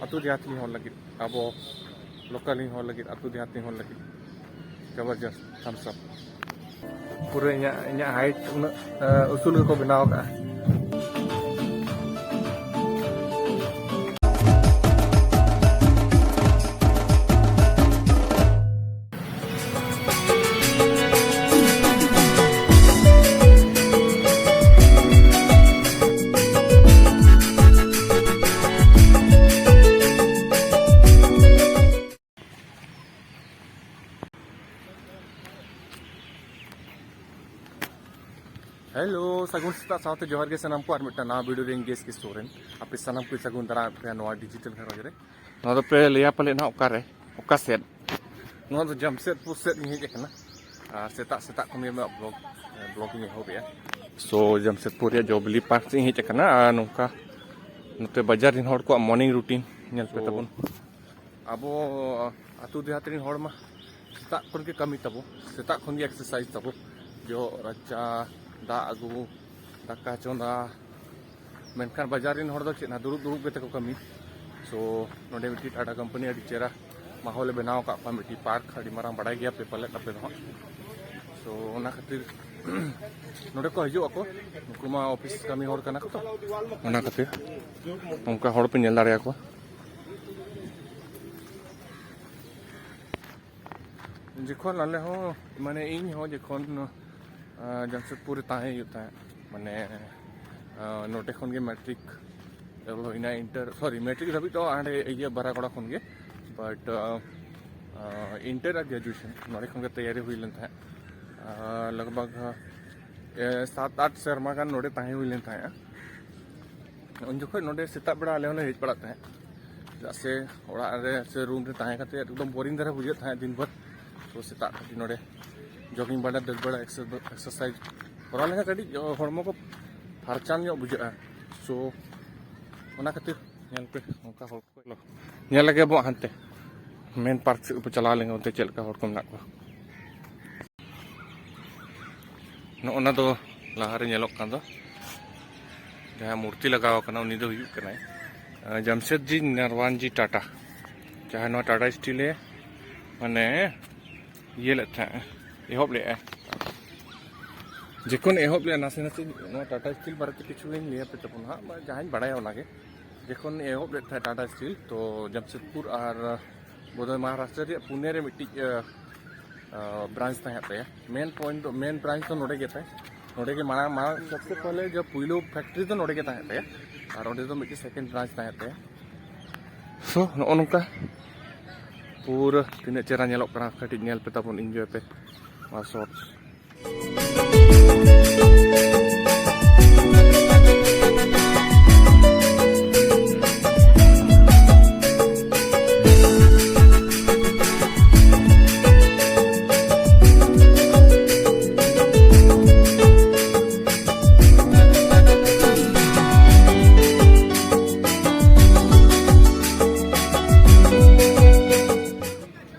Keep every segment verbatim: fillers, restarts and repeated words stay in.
ᱟᱹᱛᱩ ᱫᱮᱦᱟᱛ ᱨᱤᱱ ᱦᱚᱲ ᱞᱟᱹᱜᱤᱫ, ᱟᱵᱚ ᱞᱳᱠᱟᱞ ᱨᱤᱱ ᱦᱚᱲ ᱞᱟᱹᱜᱤᱫ, ᱟᱹᱛᱩ ᱫᱮᱦᱟᱛ ᱨᱤᱱ ᱦᱚᱲ ᱞᱟᱹᱜᱤᱫ ᱡᱚᱵᱚᱨᱡᱚᱥᱛ ᱛᱷᱟᱢᱥ ᱟᱯ᱾ ᱯᱩᱨᱟᱹ ᱤᱧᱟᱹᱜ, ᱤᱧᱟᱹᱜ ᱦᱟᱭᱤᱴ ᱩᱱᱟᱹᱜ, ᱮ, ᱩᱥᱩᱞ ᱜᱮᱠᱚ ᱵᱮᱱᱟᱣ ᱟᱠᱟᱫᱼᱟ᱾ ᱦᱮᱞᱳ, ᱥᱟᱹᱜᱩᱱ ᱥᱮᱛᱟᱜ ᱥᱟᱶᱛᱮ ᱡᱚᱦᱟᱨ ᱜᱮ ᱥᱟᱱᱟᱢ ᱠᱚ᱾ ᱟᱨ ᱢᱤᱫᱴᱟᱝ ᱱᱟᱣᱟ ᱵᱷᱤᱰᱤᱭᱳ ᱨᱮ ᱤᱧ ᱜᱮᱥᱴ ᱥᱴᱩᱰᱮᱱᱴ, ᱟᱯᱮ ᱥᱟᱱᱟᱢ ᱠᱚ ᱥᱟᱹᱜᱩᱱ ᱫᱟᱨᱟᱢ ᱯᱮᱭᱟ ᱱᱚᱣᱟ ᱰᱤᱡᱤᱴᱟᱞ ᱜᱷᱟᱨᱚᱸᱡᱽ ᱨᱮ᱾ ᱱᱚᱣᱟ ᱫᱚᱯᱮ ᱞᱟᱹᱭᱟ ᱯᱟᱞᱮᱫ ᱱᱟᱦᱟᱜ ᱚᱠᱟᱨᱮ, ᱚᱠᱟ ᱥᱮᱫ? ᱱᱚᱣᱟ ᱫᱚ ᱡᱟᱢᱥᱮᱫᱽᱯᱩᱨ ᱥᱮᱫ ᱤᱧ ᱦᱮᱡ ᱟᱠᱟᱱᱟ᱾ ᱟᱨ ᱥᱮᱛᱟᱜ ᱥᱮᱛᱟᱜ ᱠᱷᱚᱱ ᱜᱮ ᱱᱚᱣᱟ ᱵᱞᱚᱜ, ᱵᱞᱚᱜ ᱤᱧ ᱮᱦᱚᱵᱮᱜᱼᱟ᱾ ᱥᱳ, ᱡᱟᱢᱥᱮᱫᱽᱯᱩᱨ ᱨᱮᱭᱟᱜ ᱡᱚᱵᱤᱞᱤ ᱯᱟᱨᱠ ᱥᱮᱫ ᱤᱧ ᱦᱮᱡ ᱟᱠᱟᱱᱟ᱾ ᱟᱨ ᱱᱚᱝᱠᱟ ᱱᱚᱛᱮ ᱵᱟᱡᱟᱨ ᱨᱮᱱ ᱦᱚᱲ ᱠᱚᱣᱟᱜ ᱢᱚᱨᱱᱤᱝ ᱨᱩᱴᱤᱱ ᱧᱮᱞ ᱯᱮ ᱛᱟᱵᱚᱱ᱾ ᱟᱵᱚ ᱟᱹᱛᱩ ᱫᱮᱦᱟᱛ ᱨᱮᱱ ᱦᱚᱲ ᱢᱟ ᱥᱮᱛᱟᱜ ᱠᱷᱚᱱ ᱜᱮ ᱠᱟᱹᱢᱤ ᱛᱟᱵᱚ, ᱥᱮᱛᱟᱜ ᱠᱷᱚᱱ ᱜᱮ ᱮᱠᱥᱟᱨᱥᱟᱭᱤᱡᱽ ᱛᱟᱵᱚ, ᱡᱚᱜ ᱨᱟᱪᱟ, ᱫᱟᱜ ᱟᱹᱜᱩ, ᱫᱟᱠᱟ ᱪᱚᱸᱫᱟ᱾ ᱢᱮᱱᱠᱷᱟᱱ ᱵᱟᱡᱟᱨ ᱨᱮᱱ ᱦᱚᱲ ᱫᱚ ᱪᱮᱫ ᱦᱚᱸ, ᱫᱩᱲᱩᱵ ᱫᱩᱲᱩᱵ ᱜᱮᱛᱟ ᱠᱚ ᱠᱟᱹᱢᱤ᱾ ᱥᱳ, ᱱᱚᱰᱮ ᱢᱤᱫᱴᱤᱡ ᱴᱟᱴᱟ ᱠᱳᱢᱯᱟᱱᱤ ᱟᱹᱰᱤ ᱪᱮᱦᱨᱟ ᱢᱟᱦᱚᱞᱮ ᱵᱮᱱᱟᱣ ᱟᱠᱟᱫ ᱠᱚᱣᱟ, ᱢᱤᱫᱴᱤᱡ ᱯᱟᱨᱠ, ᱟᱹᱰᱤ ᱢᱟᱨᱟᱝ, ᱵᱟᱲᱟᱭ ᱜᱮᱭᱟ ᱯᱮ ᱯᱟᱞᱮᱫ ᱟᱯᱮ ᱫᱚ ᱦᱟᱸᱜ᱾ ᱥᱳ, ᱚᱱᱟ ᱠᱷᱟᱹᱛᱤᱨ ᱱᱚᱰᱮ ᱠᱚ ᱦᱤᱡᱩᱜ ᱟᱠᱚ, ᱩᱱᱠᱩ ᱢᱟ ᱚᱯᱷᱤᱥ ᱠᱟᱹᱢᱤ ᱦᱚᱲ ᱠᱟᱱᱟ ᱠᱚ ᱛᱚ, ᱚᱱᱟ ᱠᱷᱟᱹᱛᱤᱨ ᱚᱱᱠᱟ ᱦᱚᱲ ᱯᱮ ᱧᱮᱞ ᱫᱟᱲᱮᱭᱟᱠᱚᱣᱟ᱾ ᱡᱚᱠᱷᱚᱱ ᱟᱞᱮ ᱦᱚᱸ, ᱢᱟᱱᱮ, ᱤᱧ ᱦᱚᱸ ᱡᱚᱠᱷᱚᱱ, ᱟᱸ, ᱡᱟᱢᱥᱮᱫᱽᱯᱩᱨ ᱨᱮ ᱛᱟᱦᱮᱸ ᱦᱩᱭᱩᱜ ᱛᱟᱦᱮᱸᱫ, ᱢᱟᱱᱮ, ᱟᱸ, ᱱᱚᱰᱮ ᱠᱷᱚᱱ ᱜᱮ ᱢᱮᱴᱨᱤᱠ ᱚᱞ ᱦᱩᱭᱱᱟ, ᱤᱱᱴᱟᱨ, ᱥᱚᱨᱤ, ᱢᱮᱴᱨᱤᱠ ᱫᱷᱟᱹᱵᱤᱡ ᱫᱚ ᱦᱟᱸᱰᱮ ᱤᱭᱟᱹ ᱵᱟᱨᱟᱠᱚᱲᱟ ᱠᱷᱚᱱ ᱜᱮ, ᱵᱟᱴ, ᱟᱸ, ᱟᱸ, ᱤᱱᱴᱟᱨ ᱟᱨ ᱜᱨᱮᱡᱩᱭᱮᱥᱚᱱ ᱱᱚᱰᱮ ᱠᱷᱚᱱ ᱜᱮ ᱛᱮᱭᱟᱨᱤ ᱦᱩᱭ ᱞᱮᱱ ᱛᱟᱦᱮᱸᱫ᱾ ᱟᱸ, ᱞᱟᱜᱽ ᱵᱷᱟᱜᱽ, ᱮ, ᱥᱟᱛ ᱟᱴ ᱥᱮᱨᱢᱟ ᱜᱟᱱ ᱱᱚᱰᱮ ᱛᱟᱦᱮᱸ ᱦᱩᱭ ᱞᱮᱱ ᱛᱟᱦᱮᱸᱫᱼᱟ᱾ ᱩᱱ ᱡᱚᱠᱷᱚᱱ ᱱᱚᱰᱮ ᱥᱮᱛᱟᱜ ᱵᱮᱲᱟ ᱟᱞᱮ ᱦᱚᱸᱞᱮ ᱦᱮᱡ ᱵᱟᱲᱟᱜ ᱛᱟᱦᱮᱸᱫ᱾ ᱪᱮᱫᱟᱜ ᱥᱮ ᱚᱲᱟᱜ ᱨᱮ ᱥᱮ ᱨᱩᱢ ᱨᱮ ᱛᱟᱦᱮᱸ ᱠᱟᱛᱮ ᱮᱠᱫᱚᱢ ᱵᱳᱨᱤᱝ ᱫᱷᱟᱨᱟ ᱵᱩᱡᱷᱟᱹᱜ ᱛᱟᱦᱮᱸᱫ ᱫᱤᱱ ᱵᱷᱳᱨ᱾ ᱛᱚ ᱥᱮᱛᱟᱜ ᱠᱟᱹᱴᱤᱡ ᱱᱚᱰᱮ ᱡᱚᱜᱤᱝ ᱵᱟᱲᱟ, ᱫᱟᱹᱲ ᱵᱟᱲᱟ, ᱮᱠᱥᱟᱨ-, ᱮᱠᱥᱟᱨᱥᱟᱭᱤᱡᱽ ᱠᱚᱨᱟᱣ ᱞᱮᱠᱷᱟᱱ ᱠᱟᱹᱴᱤᱡ ᱦᱚᱲᱢᱚ ᱠᱚ ᱯᱷᱟᱨᱪᱟ ᱧᱚᱜ ᱵᱩᱡᱷᱟᱹᱜᱼᱟ᱾ ᱥᱳ, ᱚᱱᱟ ᱠᱷᱟᱹᱛᱤᱨ ᱧᱮᱞ ᱯᱮ ᱚᱱᱠᱟ ᱦᱚᱲ ᱠᱚ᱾ ᱧᱮᱞ ᱞᱮᱜᱮ ᱵᱚ ᱦᱟᱱᱛᱮ ᱢᱮᱱ ᱯᱟᱨᱠ ᱥᱮᱫ ᱠᱚ ᱪᱟᱞᱟᱣ ᱞᱮᱱ, ᱚᱱᱛᱮ ᱪᱮᱫ ᱞᱮᱠᱟ ᱦᱚᱲ ᱠᱚ ᱢᱮᱱᱟᱜ ᱠᱚᱣᱟ᱾ ᱱᱚᱜᱼᱚ ᱱᱟ ᱫᱚ ᱞᱟᱦᱟᱨᱮ ᱧᱮᱞᱚᱜ ᱠᱟᱱ ᱫᱚ ᱡᱟᱦᱟᱸ ᱢᱩᱨᱛᱤ ᱞᱟᱜᱟᱣ ᱟᱠᱟᱱᱟ, ᱩᱱᱤ ᱫᱚ ᱦᱩᱭᱩᱜ ᱠᱟᱱᱟᱭ ᱡᱟᱢᱥᱮᱫᱽᱡᱤ ᱱᱟᱨᱣᱟᱱᱡᱤ ᱴᱟᱴᱟ, ᱡᱟᱦᱟᱸᱭ ᱱᱚᱣᱟ ᱴᱟᱴᱟ ᱥᱴᱤᱞ ᱮ ᱢᱟᱱᱮ ᱤᱭᱟᱹ ᱞᱮᱫ ᱛᱟᱦᱮᱸᱫ, ᱮᱦᱚᱵ ᱞᱮᱫᱼᱟᱭ᱾ ᱡᱚᱠᱷᱚᱱ ᱮᱦᱚᱵ ᱞᱮᱫᱼᱟ, ᱱᱟᱥᱮ ᱱᱟᱥᱮ ᱱᱚᱣᱟ ᱴᱟᱴᱟ ᱥᱴᱤᱞ ᱵᱟᱨᱮᱛᱮ ᱠᱤᱪᱷᱩ ᱞᱤᱧ ᱞᱟᱹᱭ ᱟᱯᱮ ᱛᱟᱵᱚᱱᱟ ᱦᱟᱸᱜ, ᱡᱟᱦᱟᱸᱧ ᱵᱟᱲᱟᱭᱟ ᱚᱱᱟᱜᱮ᱾ ᱡᱚᱠᱷᱚᱱ ᱮᱦᱚᱵ ᱞᱮᱫ ᱛᱟᱦᱮᱸᱫ ᱴᱟᱴᱟ ᱥᱴᱤᱞ, ᱛᱚ ᱡᱟᱢᱥᱮᱫᱽᱯᱩᱨ ᱟᱨ ᱵᱳᱫᱷᱚᱭ ᱢᱚᱦᱟᱨᱟᱥᱴᱨᱚ ᱨᱮᱭᱟᱜ ᱯᱩᱱᱮ ᱨᱮ ᱢᱤᱫᱴᱤᱡ, ᱟᱸ, ᱟᱸ, ᱵᱨᱟᱧᱪ ᱛᱟᱦᱮᱸ ᱛᱟᱭᱟ᱾ ᱢᱮᱱ ᱯᱚᱭᱮᱱᱴ ᱫᱚ, ᱢᱮᱱ ᱵᱨᱟᱧᱪ ᱫᱚ ᱱᱚᱰᱮ ᱜᱮ ᱛᱟᱭ᱾ ᱱᱚᱰᱮ ᱜᱮ ᱢᱟᱲᱟᱝ, ᱢᱟᱲᱟᱝ ᱥᱚᱵᱥᱮ ᱯᱚᱦᱞᱮ ᱡᱮ ᱯᱩᱭᱞᱩ ᱯᱷᱮᱠᱴᱨᱤ ᱫᱚ ᱱᱚᱰᱮ ᱜᱮ ᱛᱟᱦᱮᱸ ᱛᱟᱭᱟ, ᱟᱨ ᱚᱸᱰᱮ ᱫᱚ ᱢᱤᱫᱴᱤᱡ ᱥᱮᱠᱮᱱᱰ ᱵᱨᱟᱧᱪ ᱛᱟᱦᱮᱸ ᱛᱟᱭᱟ᱾ ᱥᱳ, ᱱᱚᱜᱼᱚ ᱱᱚᱝᱠᱟ ᱯᱩᱨᱟᱹ ᱛᱤᱱᱟᱹᱜ ᱪᱮᱦᱨᱟ ᱧᱮᱞᱚᱜ ᱠᱟᱱᱟ, ᱠᱟᱹᱴᱤᱡ ᱧᱮᱞ ᱯᱮ ᱛᱟᱵᱚᱱ, ᱤᱱᱡᱚᱭ ᱯᱮ ᱱᱚᱣᱟ ᱥᱚᱴᱥ᱾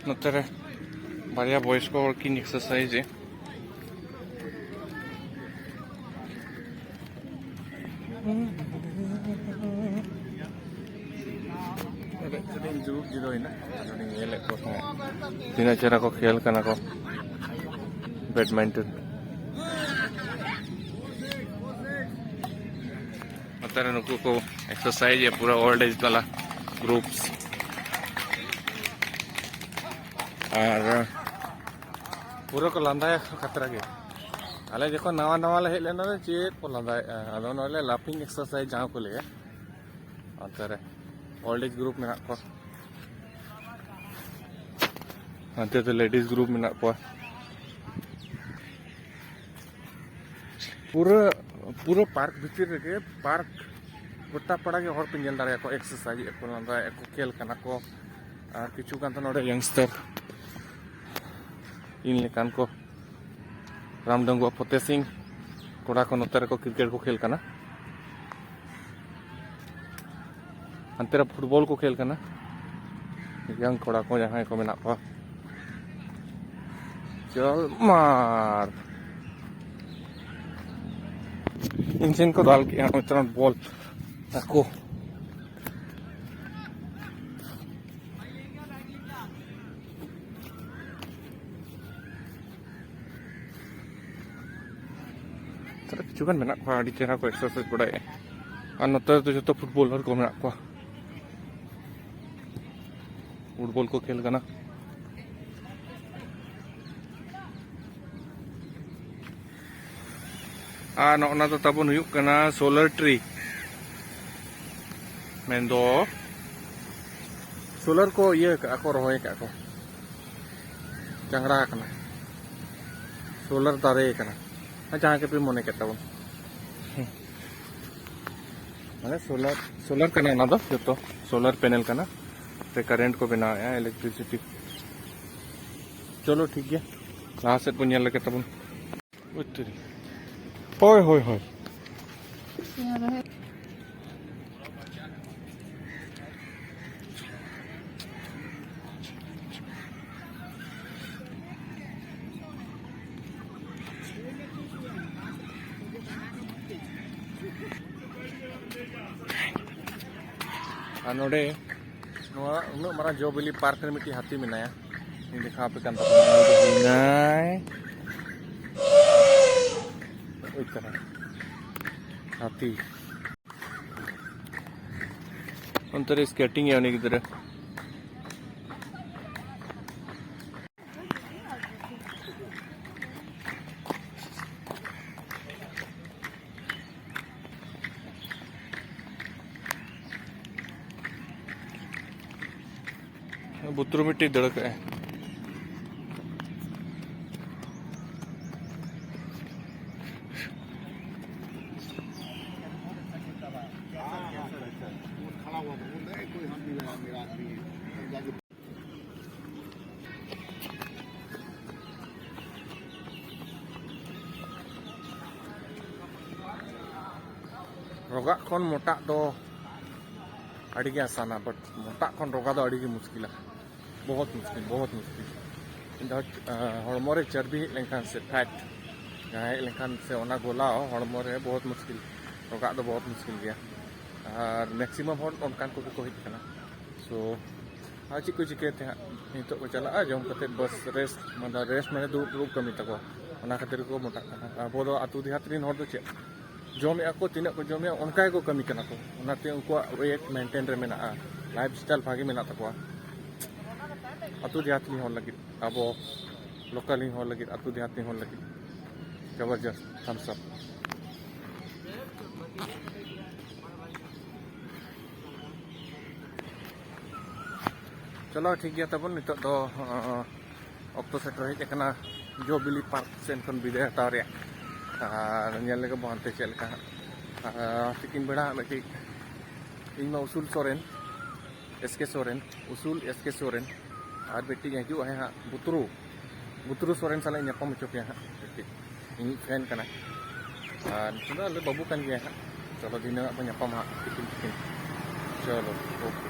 ᱱᱚᱛᱮ ᱨᱮ ᱵᱟᱨᱭᱟ ᱵᱚᱭᱚᱥᱠᱚ ᱦᱚᱲ ᱠᱤᱱ ᱮᱠᱥᱟᱨᱥᱟᱭᱤᱡᱽ ᱮᱫ᱾ ᱠᱟᱹᱴᱤᱡ ᱫᱩᱲᱩᱵ ᱡᱤᱨᱟᱹᱣ ᱮᱱᱟ, ᱟᱫᱚ ᱞᱤᱧ ᱧᱮᱞᱮᱫ ᱠᱚ ᱛᱟᱦᱮᱸᱫ ᱛᱤᱱᱟᱹᱜ ᱪᱮᱦᱨᱟ ᱠᱚ ᱠᱷᱮᱞ ᱠᱟᱱᱟ ᱠᱚ ᱵᱮᱰᱢᱤᱱᱴᱚᱱ᱾ ᱱᱚᱛᱮ ᱨᱮ ᱱᱩᱠᱩ ᱠᱚ ᱮᱠᱥᱟᱨᱥᱟᱭᱤᱡᱽ ᱮᱫ, ᱯᱩᱨᱟᱹ ᱳᱞᱰ ᱮᱡᱽ ᱵᱟᱞᱟ ᱜᱨᱩᱯᱥ᱾ ᱟᱨ ᱯᱩᱨᱟᱹ ᱠᱚ ᱞᱟᱸᱫᱟᱭᱟ ᱠᱷᱟᱛᱨᱟ ᱜᱮ᱾ ᱟᱞᱮ ᱡᱚᱠᱷᱚᱱ ᱱᱟᱣᱟ ᱱᱟᱣᱟ ᱞᱮ ᱦᱮᱡ ᱞᱮᱱᱟ, ᱪᱮᱫ ᱠᱚ ᱞᱟᱸᱫᱟᱭᱮᱫᱼᱟ, ᱟᱫᱚ ᱱᱚᱣᱟ ᱞᱮ ᱞᱟᱯᱷᱤᱝ ᱮᱠᱥᱟᱨᱥᱟᱭᱤᱡᱽ ᱡᱟᱦᱟᱸ ᱠᱚ ᱞᱟᱹᱭᱟ᱾ ᱚᱱᱛᱮ ᱨᱮ ᱳᱞᱰ ᱮᱡᱽ ᱜᱨᱩᱯ ᱢᱮᱱᱟᱜ ᱠᱚᱣᱟ, ᱦᱟᱱᱛᱮ ᱫᱚ ᱞᱮᱰᱤᱡᱽ ᱜᱨᱩᱯ ᱢᱮᱱᱟᱜ ᱠᱚᱣᱟ᱾ ᱯᱩᱨᱟᱹ, ᱯᱩᱨᱟᱹ ᱯᱟᱨᱠ ᱵᱷᱤᱛᱤᱨ ᱨᱮᱜᱮ, ᱯᱟᱨᱠ ᱜᱚᱴᱟ ᱯᱟᱲᱟ ᱜᱮ ᱦᱚᱲ ᱯᱮ ᱧᱮᱞ ᱫᱟᱲᱮᱭᱟᱠᱚᱣᱟ, ᱮᱠᱥᱟᱨᱥᱟᱭᱤᱡᱽ ᱮᱫ ᱠᱚ, ᱞᱟᱸᱫᱟᱭᱮᱫ ᱠᱚ, ᱠᱷᱮᱞ ᱠᱟᱱᱟ ᱠᱚ᱾ ᱟᱨ ᱠᱤᱪᱷᱩ ᱜᱟᱱ ᱫᱚ ᱱᱚᱰᱮ ᱭᱚᱝᱥᱴᱟᱨ ᱤᱧ ᱞᱮᱠᱟᱱ ᱠᱚ, ᱨᱟᱢᱰᱟᱝᱜᱩ ᱟᱨ ᱯᱷᱚᱛᱮ ᱥᱤᱝ, ᱠᱚᱲᱟ ᱠᱚ ᱱᱚᱛᱮ ᱨᱮᱠᱚ ᱠᱨᱤᱠᱮᱴ ᱠᱚ ᱠᱷᱮᱞ ᱠᱟᱱᱟ᱾ ᱦᱟᱱᱛᱮ ᱨᱮ ᱯᱷᱩᱴᱵᱚᱞ ᱠᱚ ᱠᱷᱮᱞ ᱠᱟᱱᱟ᱾ ᱭᱟᱝ ᱠᱚᱲᱟ ᱠᱚ ᱡᱟᱦᱟᱸᱭ ᱠᱚ ᱢᱮᱱᱟᱜ ᱠᱚᱣᱟ, ᱪᱚᱞ ᱢᱟᱨ᱾ ᱤᱧ ᱴᱷᱮᱱ ᱠᱚ ᱫᱟᱞ ᱠᱮᱜᱼᱟ ᱢᱤᱫᱴᱟᱝ ᱵᱚᱞ ᱛᱟᱠᱚ᱾ ᱠᱤᱪᱷᱩ ᱜᱟᱱ ᱢᱮᱱᱟᱜ ᱠᱚᱣᱟ, ᱟᱹᱰᱤ ᱪᱮᱦᱨᱟ ᱠᱚ exercise ᱵᱟᱲᱟᱭᱮᱫᱼᱟ᱾ ᱟᱨ ᱱᱚᱛᱮ ᱨᱮᱫᱚ ᱡᱚᱛᱚ footballer ᱠᱚ ᱢᱮᱱᱟᱜ ᱠᱚᱣᱟ, football ᱠᱚ ᱠᱷᱮᱞ ᱠᱟᱱᱟ᱾ ᱟᱨ ᱱᱚᱜᱼᱚ ᱱᱟ ᱫᱚ ᱛᱟᱵᱚᱱ ᱦᱩᱭᱩᱜ ᱠᱟᱱᱟ solar tree, ᱢᱮᱱᱫᱚ solar ᱠᱚ ᱤᱭᱟᱹ ᱠᱟᱜᱼᱟ ᱠᱚ, ᱨᱚᱦᱚᱭ ᱠᱟᱜᱼᱟ ᱠᱚ, ᱪᱟᱝᱲᱟ ᱟᱠᱟᱱᱟ, solar ᱫᱟᱨᱮ ᱠᱟᱱᱟ, ᱟᱨ ᱡᱟᱦᱟᱸ ᱜᱮᱯᱮ ᱢᱚᱱᱮ ᱠᱮᱫ ᱛᱟᱵᱚᱱ᱾ ᱢᱟᱱᱮ solar, solar ᱠᱟᱱᱟ ᱚᱱᱟ ᱫᱚ, ᱡᱚᱛᱚ solar panel ᱠᱟᱱᱟ᱾ ᱥᱮ current ᱠᱚ ᱵᱮᱱᱟᱣᱮᱫᱼᱟ, electricity᱾ ᱪᱚᱞᱚ ᱴᱷᱤᱠ ᱜᱮᱭᱟ, ᱞᱟᱦᱟ ᱥᱮᱫ ᱵᱚᱱ ᱧᱮᱞ ᱞᱮᱜᱮ ᱛᱟᱵᱚᱱ᱾ ᱩᱛᱛᱚᱨᱤ᱾ ᱦᱳᱭ, ᱦᱳᱭ, ᱦᱳᱭ᱾ ᱟᱨ ᱱᱚᱰᱮ ᱱᱚᱣᱟ ᱩᱱᱟᱹᱜ ᱢᱟᱨᱟᱝ ᱡᱚ ᱵᱤᱞᱤ park ᱨᱮ ᱢᱤᱫᱴᱤᱡ ᱦᱟᱹᱛᱤ ᱢᱮᱱᱟᱭᱟ᱾ ᱤᱧ ᱫᱮᱠᱷᱟᱣ ᱟᱯᱮ ᱠᱟᱱ ᱛᱟᱵᱚᱱᱟ, ᱩᱱᱤ ᱫᱚ ᱦᱩᱭᱱᱟᱭ ᱳᱭ ᱛᱟᱨᱟ ᱦᱟᱹᱛᱤ᱾ ᱚᱱᱛᱮ ᱨᱮ skating ᱮ ᱩᱱᱤ ᱜᱤᱫᱽᱨᱟᱹ᱾ ᱵᱩᱛᱨᱩ ᱢᱤᱫᱴᱤᱡ ᱫᱟᱹᱲ ᱠᱟᱜᱼᱟᱭ᱾ ᱨᱚᱜᱟᱜ ᱠᱷᱚᱱ ᱢᱚᱴᱟᱜ ᱫᱚ ᱟᱹᱰᱤ ᱜᱮ ᱟᱥᱟᱱᱟ, but ᱢᱚᱴᱟᱜ ᱠᱷᱚᱱ ᱨᱚᱜᱟ ᱫᱚ ᱟᱹᱰᱤ ᱜᱮ ᱢᱩᱥᱠᱤᱞᱟ᱾ ᱵᱚᱦᱚᱛ ᱢᱩᱥᱠᱤᱞ, ᱵᱚᱦᱚᱛ ᱢᱩᱥᱠᱤᱞ᱾ ᱤᱧ ᱫᱚ, ᱟᱸ, ᱦᱚᱲᱢᱚ ᱨᱮ ᱪᱟᱨᱵᱤ ᱦᱮᱡ ᱞᱮᱱᱠᱷᱟᱱ ᱥᱮ fat ᱡᱟᱦᱟᱸ ᱦᱮᱡ ᱞᱮᱱᱠᱷᱟᱱ ᱥᱮ ᱚᱱᱟ ᱜᱚᱞᱟᱣ ᱦᱚᱲᱢᱚ ᱨᱮ ᱵᱚᱦᱚᱛ ᱢᱩᱥᱠᱤᱞ, ᱨᱚᱜᱟᱜ ᱫᱚ ᱵᱚᱦᱚᱛ ᱢᱩᱥᱠᱤᱞ ᱜᱮᱭᱟ᱾ ᱟᱨ maximum ᱦᱚᱲ ᱚᱱᱠᱟᱱ ᱠᱚᱜᱮ ᱠᱚ ᱦᱮᱡ ᱠᱟᱱᱟ᱾ So, ᱟᱨ ᱪᱮᱫ ᱠᱚ ᱪᱤᱠᱟᱹᱭ ᱛᱮ ᱦᱟᱸᱜ? ᱱᱤᱛᱚᱜ ᱠᱚ ᱪᱟᱞᱟᱜᱼᱟ, ᱡᱚᱢ ᱠᱟᱛᱮ ᱵᱟᱥ rest, ᱢᱟᱱᱮ rest ᱢᱟᱱᱮ ᱫᱩᱲᱩᱵ ᱫᱩᱲᱩᱵ ᱠᱟᱹᱢᱤ ᱛᱟᱠᱚ᱾ ᱚᱱᱟ ᱠᱷᱟᱹᱛᱤᱨ ᱜᱮᱠᱚ ᱢᱚᱴᱟᱜ ᱠᱟᱱᱟ᱾ ᱟᱵᱚ ᱫᱚ ᱟᱹᱛᱩ ᱫᱮᱦᱟᱛ ᱨᱮᱱ ᱦᱚᱲ ᱫᱚ ᱪᱮᱫ ᱡᱚᱢᱮᱫᱼᱟ ᱠᱚ, ᱛᱤᱱᱟᱹᱜ ᱠᱚ ᱡᱚᱢᱮᱫᱼᱟ, ᱚᱱᱠᱟ ᱜᱮᱠᱚ ᱠᱟᱹᱢᱤ ᱠᱟᱱᱟ ᱠᱚ᱾ ᱚᱱᱟᱛᱮ ᱩᱱᱠᱩᱣᱟᱜ ᱳᱭᱮᱴ ᱢᱮᱱᱴᱮᱱ ᱨᱮ ᱢᱮᱱᱟᱜᱼᱟ, ᱞᱟᱭᱤᱯᱷ ᱥᱴᱟᱭᱤᱞ ᱵᱷᱟᱜᱮ ᱢᱮᱱᱟᱜ ᱛᱟᱠᱚᱣᱟ᱾ ᱟᱹᱛᱩ ᱫᱮᱦᱟᱛ ᱨᱮᱱ ᱦᱚᱲ ᱞᱟᱹᱜᱤᱫ, ᱟᱵᱚ ᱞᱳᱠᱟᱞ ᱨᱮᱱ ᱦᱚᱲ ᱞᱟᱹᱜᱤᱫ, ᱟᱹᱛᱩ ᱫᱮᱦᱟᱛ ᱨᱮᱱ ᱦᱚᱲ ᱞᱟᱹᱜᱤᱫ ᱡᱚᱵᱚᱨᱡᱚᱥᱛ ᱛᱷᱟᱢᱥ ᱟᱯ᱾ ᱪᱚᱞᱚ, ᱴᱷᱤᱠ ᱜᱮᱭᱟ ᱛᱟᱵᱚᱱ, ᱱᱤᱛᱚᱜ ᱫᱚ, ᱚ, ᱚᱠᱛᱚ ᱥᱮᱴᱮᱨ ᱦᱮᱡ ᱟᱠᱟᱱᱟ ᱡᱚ ᱵᱤᱞᱤ ᱯᱟᱨᱠ ᱥᱮᱱ ᱠᱷᱚᱱ ᱵᱤᱫᱟᱹᱭ ᱦᱟᱛᱟᱣ ᱨᱮᱭᱟᱜ᱾ ᱟᱨ ᱧᱮᱞ ᱞᱮᱜᱮ ᱵᱚᱱ ᱦᱟᱱᱛᱮ ᱪᱮᱫ ᱞᱮᱠᱟ ᱦᱟᱸᱜ᱾ ᱟᱨ ᱛᱤᱠᱤᱱ ᱵᱮᱲᱟ ᱦᱟᱸᱜ ᱢᱤᱫᱴᱤᱡ ᱤᱧ ᱢᱟ ᱩᱥᱩᱞ ᱥᱚᱨᱮᱱ, ᱮᱥ ᱠᱮ ᱥᱚᱨᱮᱱ, ᱩᱥᱩᱞ ᱮᱥ ᱠᱮ ᱥᱚᱨᱮᱱ, ᱟᱨ ᱢᱤᱫᱴᱤᱡ ᱦᱤᱡᱩᱜ ᱟᱭ ᱦᱟᱸᱜ ᱵᱩᱛᱨᱩ, ᱵᱩᱛᱨᱩ ᱥᱚᱨᱮᱱ ᱥᱟᱞᱟᱜ ᱤᱧ ᱧᱟᱯᱟᱢ ᱦᱚᱪᱚ ᱯᱮᱭᱟ ᱦᱟᱸᱜ ᱢᱤᱫᱴᱤᱡ᱾ ᱤᱧᱤᱡ ᱯᱷᱮᱱ ᱠᱟᱱᱟᱭ᱾ ᱟᱨ ᱱᱤᱛᱚᱜ ᱫᱚ ᱟᱞᱮ ᱵᱟᱹᱵᱩ ᱠᱟᱱ ᱜᱮᱭᱟᱭ ᱦᱟᱸᱜ᱾ ᱪᱚᱞᱚ, ᱫᱷᱤᱱᱟᱹᱝ ᱦᱟᱸᱜ ᱵᱚᱱ ᱧᱟᱯᱟᱢᱟ ᱦᱟᱸᱜ ᱛᱤᱠᱤᱱ ᱛᱤᱠᱤᱱ᱾ ᱪᱚᱞᱚ, ᱳᱠᱮ᱾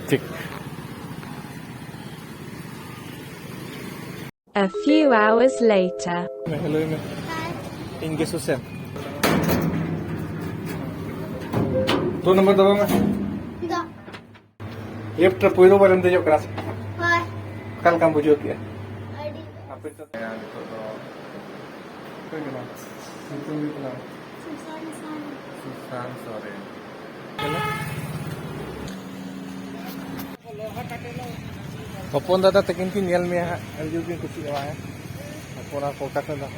ᱴᱷᱤᱠ᱾ A few hours later. ᱦᱮᱞᱳᱭ ᱢᱮ᱾ ᱤᱧ ᱜᱮ ᱥᱩᱥᱮᱱ᱾ ᱛᱚ ᱱᱚᱢᱵᱚᱨ ᱫᱚ ᱵᱟᱝ ᱫᱚ᱾ ᱞᱤᱯᱷᱴ ᱨᱮ ᱯᱳᱭᱞᱳ ᱵᱟᱨᱮᱢ ᱫᱮᱡᱚᱜ ᱠᱟᱱᱟ ᱥᱮ? ᱦᱳᱭ᱾ ᱚᱠᱟ ᱞᱮᱠᱟᱢ ᱵᱩᱡᱷᱟᱹᱣ ᱠᱮᱜᱼᱟ? ᱟᱹᱰᱤ ᱟᱯᱮ ᱫᱚ ᱱᱤᱛᱚᱜ ᱫᱚ ᱚᱠᱚᱭ ᱠᱟᱱᱟ? ᱧᱩᱛᱩᱢ ᱦᱩᱭᱩᱜ ᱠᱟᱱᱟ ᱥᱩᱥᱟᱱ ᱥᱚᱨᱮᱱ᱾ ᱥᱩᱥᱟᱱ ᱥᱚᱨᱮᱱ᱾ ᱦᱚᱯᱚᱱ ᱫᱟᱫᱟ ᱛᱟᱹᱠᱤᱱ ᱠᱤᱱ ᱧᱮᱞ ᱢᱮᱭᱟ ᱦᱟᱸᱜ, ᱟᱹᱰᱤ ᱡᱳᱨ ᱠᱤᱱ ᱠᱩᱥᱤᱜᱼᱟ ᱦᱟᱸᱜ᱾ ᱦᱚᱯᱚᱱ ᱟᱨ ᱠᱚᱞᱠᱟᱛᱟ ᱫᱚ᱾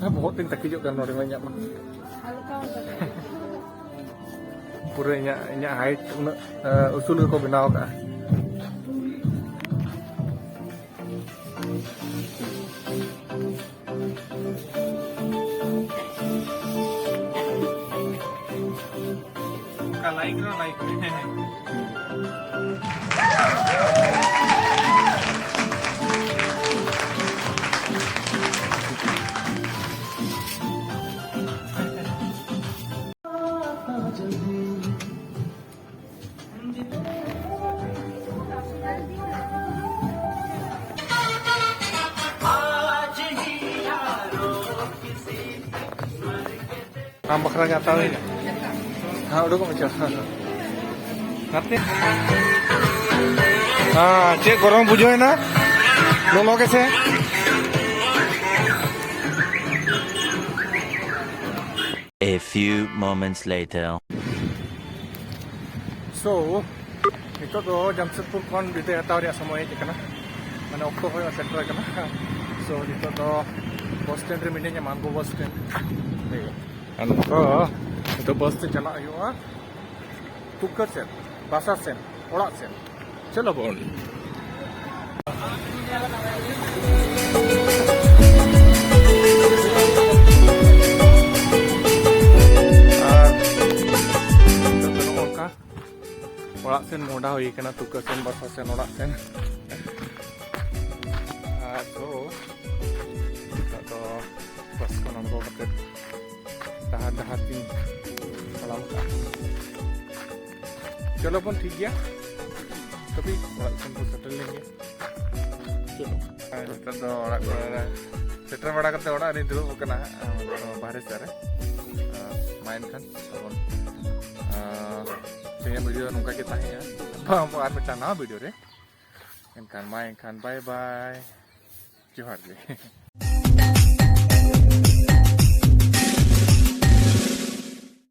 ᱦᱮᱸ, ᱵᱚᱦᱚᱜ ᱛᱤᱧ ᱛᱟᱹᱠᱤᱡᱚᱜ ᱠᱟᱱ ᱱᱚᱰᱮ ᱢᱟ ᱤᱧᱟᱹᱜ ᱢᱟ᱾ ᱯᱩᱨᱟᱹ ᱤᱧᱟᱹᱜ, ᱤᱧᱟᱹᱜ ᱦᱟᱭᱤᱴ ᱩᱱᱟᱹᱜ, ᱮ, ᱩᱥᱩᱞ ᱜᱮᱠᱚ ᱵᱮᱱᱟᱣ ᱠᱟᱜᱼᱟ᱾ ᱟᱢ ᱵᱟᱠᱷᱨᱟ ᱜᱮ ᱦᱟᱛᱟᱣ ᱦᱩᱭᱱᱟ᱾ ᱦᱮᱸ, ᱩᱰᱩᱠᱚᱜ ᱢᱮ, ᱪᱚ᱾ ᱦᱮᱸ, ᱪᱮᱫ ᱜᱚᱨᱚᱢ ᱵᱩᱡᱷᱟᱹᱣ ᱮᱱᱟ? ᱞᱚᱞᱚ ᱜᱮᱥᱮ? A few moments later. So, ᱱᱤᱛᱚᱜ ᱫᱚ ᱡᱟᱢᱥᱮᱫᱽᱯᱩᱨ ᱠᱷᱚᱱ ᱵᱤᱫᱟᱹᱭ ᱦᱟᱛᱟᱣ ᱨᱮᱭᱟᱜ ᱥᱚᱢᱚᱭ ᱦᱮᱡ ᱟᱠᱟᱱᱟ, ᱢᱟᱱᱮ ᱚᱠᱛᱚ ᱦᱚᱸ ᱥᱮᱴᱮᱨ ᱟᱠᱟᱱᱟ᱾ So, ᱱᱤᱛᱚᱜ ᱫᱚ ᱵᱟᱥ ᱥᱴᱮᱱᱰ ᱨᱮ ᱢᱤᱱᱟᱹᱧᱟ, ᱢᱟᱱᱜᱳ ᱵᱟᱥ ᱥᱴᱮᱱᱰ᱾ ᱟᱨ ᱱᱚᱝᱠᱟ ᱱᱤᱛᱚᱜ ᱵᱟᱥ ᱛᱮ ᱪᱟᱞᱟᱜ ᱦᱩᱭᱩᱜᱼᱟ ᱛᱩᱠᱟᱹ ᱥᱮᱱ, ᱵᱟᱥᱟ ᱥᱮᱱ, ᱚᱲᱟᱜ ᱥᱮᱱ᱾ ᱪᱚᱞᱚ ᱵᱚᱱ᱾ ᱟᱨ ᱱᱚᱜᱼᱚ ᱱᱚᱝᱠᱟ ᱚᱲᱟᱜ ᱥᱮᱱ ᱢᱚᱦᱰᱟ ᱦᱩᱭ ᱠᱟᱱᱟ, ᱛᱩᱠᱟᱹ ᱥᱮᱱ, ᱵᱟᱥᱟ ᱥᱮᱱ, ᱚᱲᱟᱜ ᱥᱮᱱ᱾ ᱟᱨ ᱛᱚ ᱱᱤᱛᱚᱜ ᱫᱚ ᱵᱟᱥ ᱠᱷᱚᱱ ᱟᱬᱜᱚ ᱠᱟᱛᱮ ᱰᱟᱦᱟᱨ ᱰᱟᱦᱟᱨ ᱛᱤᱧ ᱛᱟᱲᱟᱢ ᱠᱟᱜᱼᱟ᱾ ᱪᱚᱞᱚ ᱵᱚᱱ, ᱴᱷᱤᱠ ᱜᱮᱭᱟ, ᱛᱚᱵᱮ ᱚᱲᱟᱜ ᱥᱮᱱ ᱵᱚᱱ ᱥᱮᱴᱮᱨ ᱞᱮᱱ ᱜᱮ᱾ ᱪᱚᱞᱚ᱾ ᱟᱨ ᱱᱤᱛᱚᱜ ᱫᱚ ᱚᱲᱟᱜ ᱠᱚᱨᱮ ᱨᱮ ᱥᱮᱴᱮᱨ ᱵᱟᱲᱟ ᱠᱟᱛᱮ ᱚᱲᱟᱜ ᱨᱤᱧ ᱫᱩᱲᱩᱵ ᱟᱠᱟᱱᱟ ᱦᱟᱸᱜ, ᱵᱟᱦᱨᱮ ᱥᱮᱫ ᱨᱮ᱾ ᱢᱟ ᱮᱱᱠᱷᱟᱱ ᱛᱟᱵᱚᱱ, ᱛᱮᱦᱮᱧᱟᱜ ᱵᱷᱤᱰᱤᱭᱳ ᱫᱚ ᱱᱚᱝᱠᱟ ᱜᱮ ᱛᱟᱦᱮᱸᱭᱟ᱾ ᱵᱟᱝ, ᱟᱨ ᱢᱤᱫᱴᱟᱝ ᱱᱟᱣᱟ ᱵᱷᱤᱰᱤᱭᱳ ᱨᱮ᱾ ᱮᱱᱠᱷᱟᱱ ᱢᱟ ᱮᱱᱠᱷᱟᱱ ᱵᱟᱭ ᱵᱟᱭ, ᱡᱚᱦᱟᱨ ᱜᱮ᱾